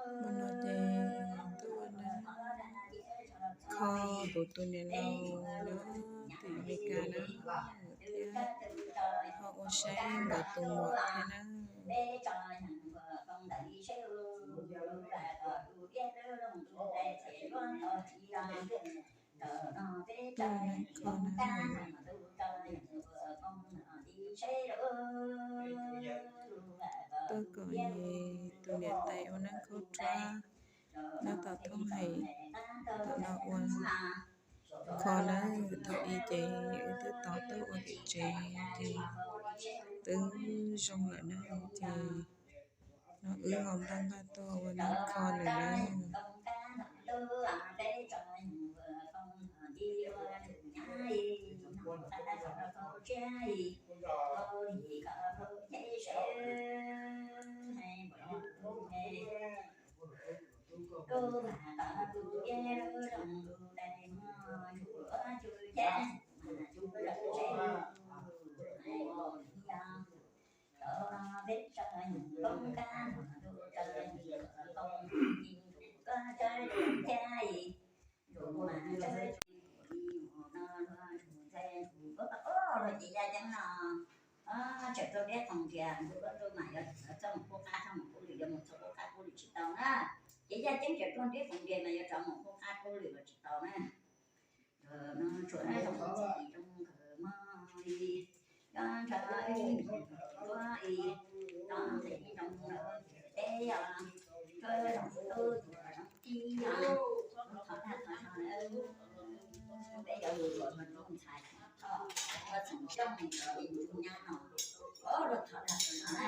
Hnub no ces tuaj ua neeb kho kuv tus niam laus nyob tim Amelikas na, thiab ho ua saib nkawd tus muam thiab na. Tuaj ua neeb kho na, tuaj kom tus niam tais ua neeb kho rhuab nyob tom Thoob Heem, tom no ua kho na. Thaum ub ces wb twb tos tuaj ua tim tsev ces twb zoo lawm na, ces no wb ho npaj npaj tuaj ua neeb kho nws na. Ces ya ceeb no, tseem tuaj deb qoo ntiag, ntuj lub ntuj mas yuav txog mus qub qab, txog mus qub lwm, yuav mus txog qub qab qub lwm tsis tau na. Ces ya ceeb tseem tuaj deb qoo ntiag mas yuav rov mus qub qab qub lwm los tsis tau na. Tsuas zoo txij zoo nkawm mog li, nco nco wb niam ntuav i, no ntxhais nyob nroo no teb os, nco zoo tub nco zoo tib os, thov dag thov zog na. Peb yuav mus yuav tus ntxhais thov, ua txheem coj mus cov ntsuj nyab no, ua thov dag thov zog na.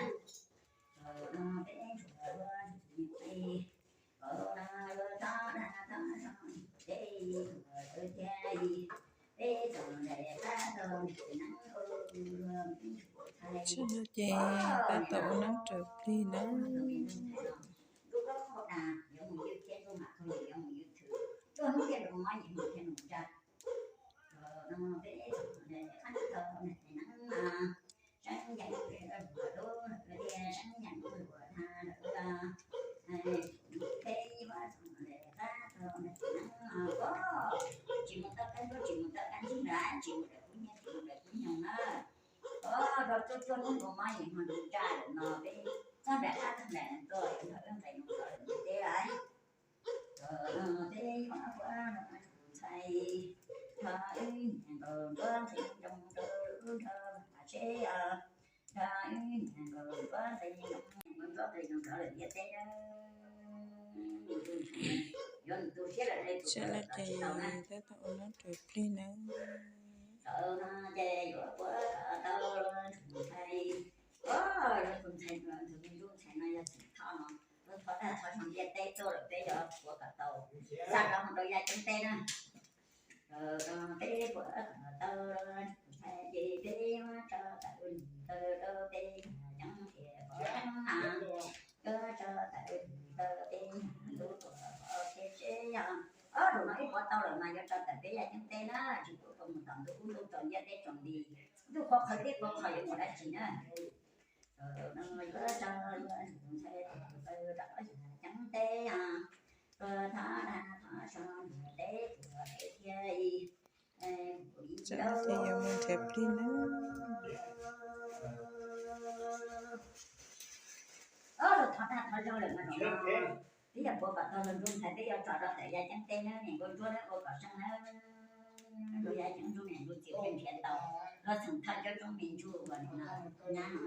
Peb ntsuav ua ntxhais, ua thov dag thov zog, peb ntsuav thiab, peb tau ntais qab tau ntais neeb ua, peb ntsuav ntxhais. Tshaj no ces tab tom ua neeb raws plig na. Ntuj lub ntuj dag, yuav mus ywj thiab ntuj mam kawg yuav mus ywj thwm, ntuj hnub thiaj zoo mob, yim hnub thiaj zoo ntsaj. Peb tau ntais qab tau ntais neeb, seeb yeem luag lub tiag, seeb yeem luag dag lawm. Peb yuav tau ntais qab tau ntais neeb os, tsis mus tau qab ntuj, tsis mus tau qab ntsig nrad, tsis mus dawm kub hnyiab, tsis mus dawm kub nyoog na. Os, rau cuaj cuaj hnub ntuj mob yim hnub ntuj ntsaj lawm no peb txhob ntais qab txhob ntais neeb tuaj, nrog wb nqes mus rau lawm ntiaj teb lawm. Peb yuav ua tus ntxhais, nrog wb niam nkaus nruab nqes nroo rau lub nrog vam tsheb os, nrog wb niam nkaus nruab nqes nroo, niam nkaus nruab nqes nroo rau lawm ntiaj teb na. Yuav nws tu siab lawm, siab lawm ces tab tom ua neeb raws plig na. Thaum no ces yuav ua tau tus ntxhais, ua tus ntxhais, tus me ntsuj ntxhais no yog txheem thoj no, thov dag thov zog ntiaj teb tuaj lawm peb yuav ua kom tau, xa rov mus rau yav ceeb teb na. Peb ua kom tau tus ntxhais ces peb yuav tso tawm nws taw rau peb yam ceeb tias pov dab na, yuav tso tawm nws taw peb yam ntub tuam pov thiab seb yog, ob, zaum no ib puav tau lawm mas yuav tso tawm peb yav ceeb teb na, tsis pub tau mus tom ntuj ub ntuj tsaus ntiaj teb tsaus nti, ntuj qhuav qhawv teb qhuav qhawv yuav mus dab tsi na. Yuav tso tus ntxhais taw rau yav ceeb teb, ua thov dag thov zog ntiaj teb tuaj thiab. Ces yuav mus nrhiav plig na. Thov dag thov zog lawm mas, peb yog puav kom tau tus ntxhais peb yuav tso rau tawm yav ceeb teb na, niam nkauj ntsuab ua kom seej na. Luag yav ceeb ntsuab niam nkauj txiv pheej nrhiav tau, luag txheem thawj cov tub me ntsuj uas nyab no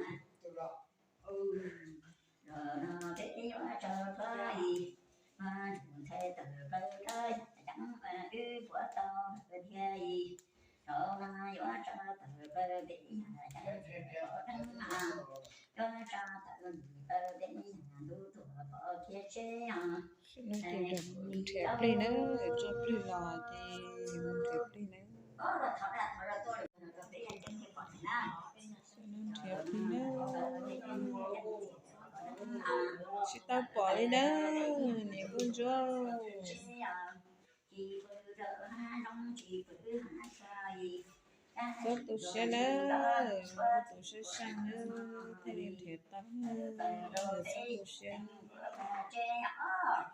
na. Peb yuav tso rau ib, tus ntxhais taw rau rau yav ceeb wb puav tau thiab, zaum no yuav tso tawm rau peb yav ceeb teb, yuav tso tawm rau peb yam ntub tuam pov thiab seb os. Nrhiav plig na, tso plig los ces mus nrhiav plig na. Nrhiav plig na, tsis tau pom li na, niam nkauj ntsuab. Txhob tu siab nawb, tus sab saj nawb, thiaj li nrhiav tau nawb, txhob tu siab. Nrhiav plig nawb.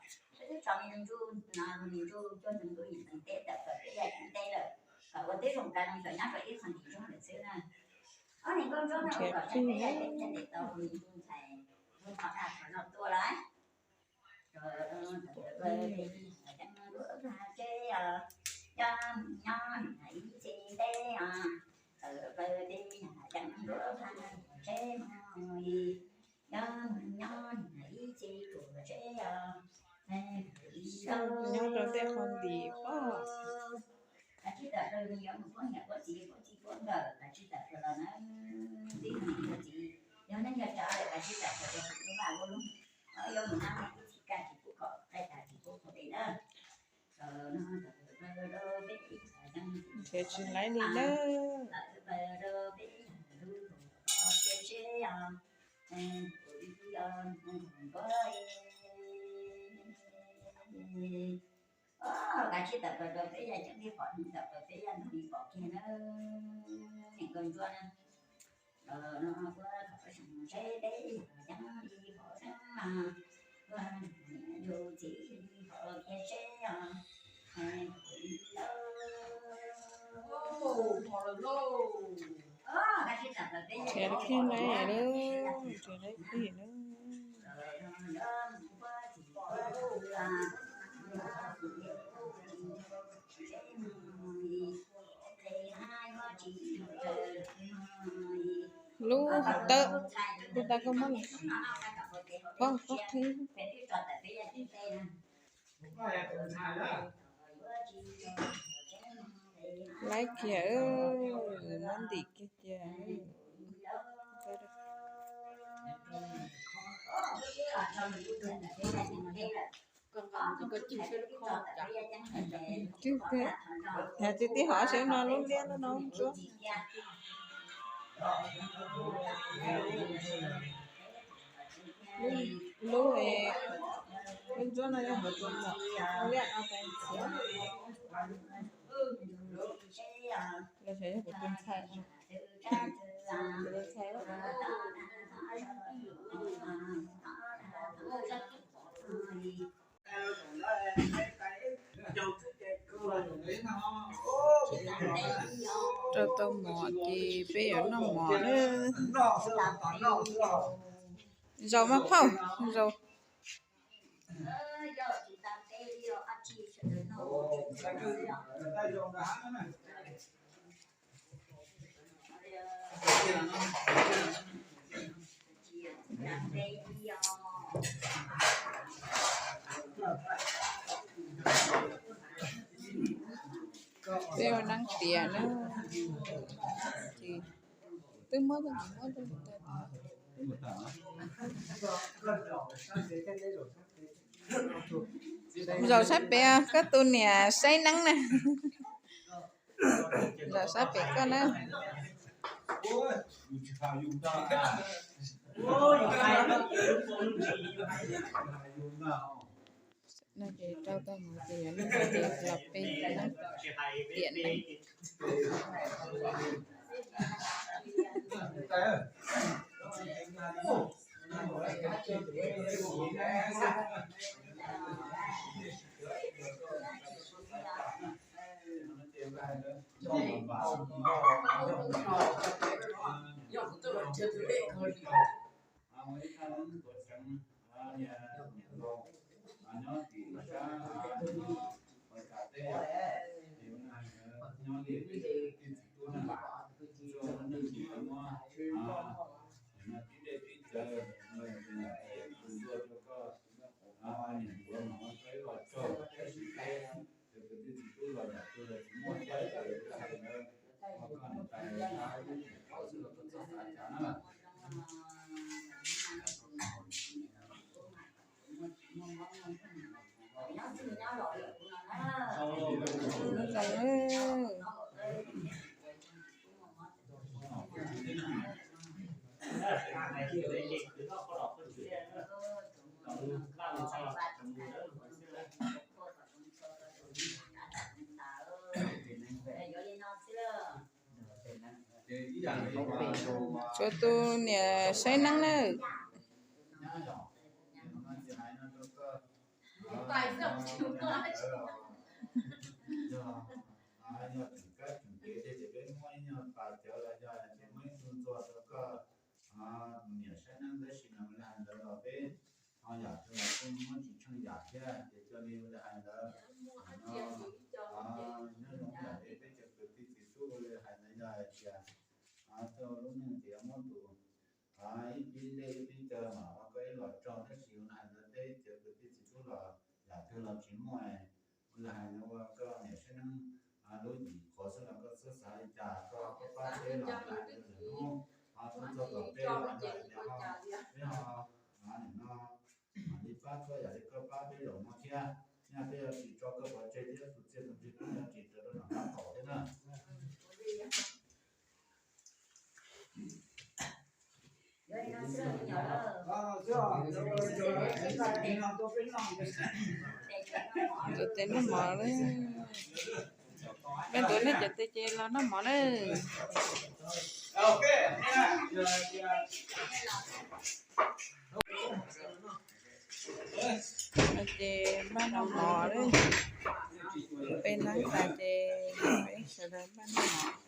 Nyob rau tej qhov ntim pom. Nrhiav tsis laib li nawb. Kav tsij tawm plaws rau peb yam ceeb li qhov tawm plaws peb yam ntug li pom kiag na, niam nkauj ntsuab na. Nrhiav kiag lawm, nrhiav lawm kiag lawm. Lub hauv tawb, lub tawb koj muab los, koj koj qhib. Laib kiag, muab ntim kiag cia. Tsis tij hov seb no lub liab lub no ntsuab. Lub, lub ntsuab no yog kuv tus muam, lub liab no tais ntxhiav. Los xyov yog kuv tus ntxhais, kuv tus ntxhais. Rau tau mov ces peb yuav noj mov na. Zaum mas phauj, zaum. Peb ua neeb tiam na. Twb muab, muab rau. Zaum sab pem, koj tus niam saib neeb na. Zaum sab pem koj na. No ces rau tau mov ces yuav los peb neeb tiam neeb. Tshuav tus niam saib neeb na. Yog tseem kab tseem kev ces peb muab ib nyuag pas cawv los yog ces muab ib tug ntxuag rau koj niam saib neeb, tab sis no hais ntawd los peb ho yam twg los kuj muab tsis tsheej yam thiab ces cia li ua li hais ntawd. Nyob zoo yam li peb cov kwv tij txiv tub ua li hais ntawd yog hais tias txog lub neej ces yuav muab tus ib pib dej ib pib cawv mas ua koj ib los tsaug, tab sis ua li hais ntawd peb cov kwv tij txiv tub los yam twg los tsis muaj. Ua li hais ntawd ua koj niam saib neeb lub yim qhuav xwb los koj txhob xav li cas, koj pab peb los hais ntawd hnub ho tuaj txog tom peb los hais tias ho peb ho nim no mam li pab koj yam li koj pab peb zaum no thiab. Nyaj peb yuav tsis tso koj pov tseg thiab tus txiaj tus ntsig peb yuav tsis raws rau nram qab qaum thiab na. Tus tes noj mov, peb ntuav nej cov tes ces los noj mov na. Ces npaj noj mov, peb nab tas ces peb sawv daws npaj noj mov.